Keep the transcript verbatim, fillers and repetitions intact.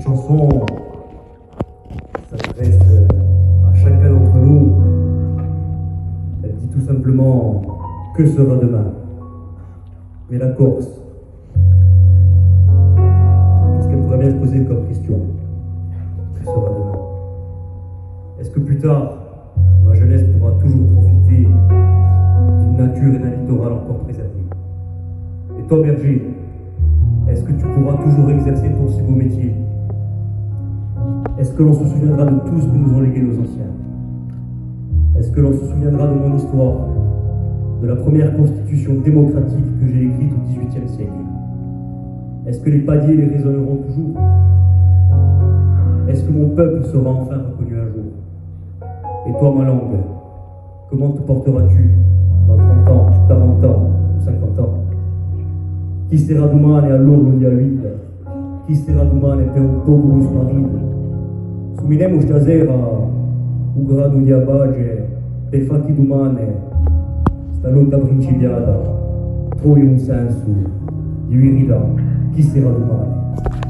Chanson s'adresse à chacun d'entre nous. Elle dit tout simplement : que sera demain ? Mais la Corse, qu'est-ce qu'elle pourrait bien se poser comme question ? Que sera demain ? Est-ce que plus tard, ma jeunesse pourra toujours profiter d'une nature et d'un littoral encore préservés ? Et toi, berger, est-ce que tu pourras toujours exercer ton si beau métier ? Est-ce que l'on se souviendra de tout ce que nous ont légué nos anciens ? Est-ce que l'on se souviendra de mon histoire, de la première constitution démocratique que j'ai écrite au dix-huitième siècle ? Est-ce que les paliers les résonneront toujours ? Est-ce que mon peuple sera enfin reconnu un jour ? Et toi, ma langue, comment te porteras-tu dans trente ans, quarante ans ou cinquante ans ? Chì serà dumane à l'orlu di a vita ? Chì serà dumane per un populu sparitu ? Suminemu sta sera u granu di a pace per fà chì dumane sta lotta principiata trovi un sensu di virità. Chì serà dumane ?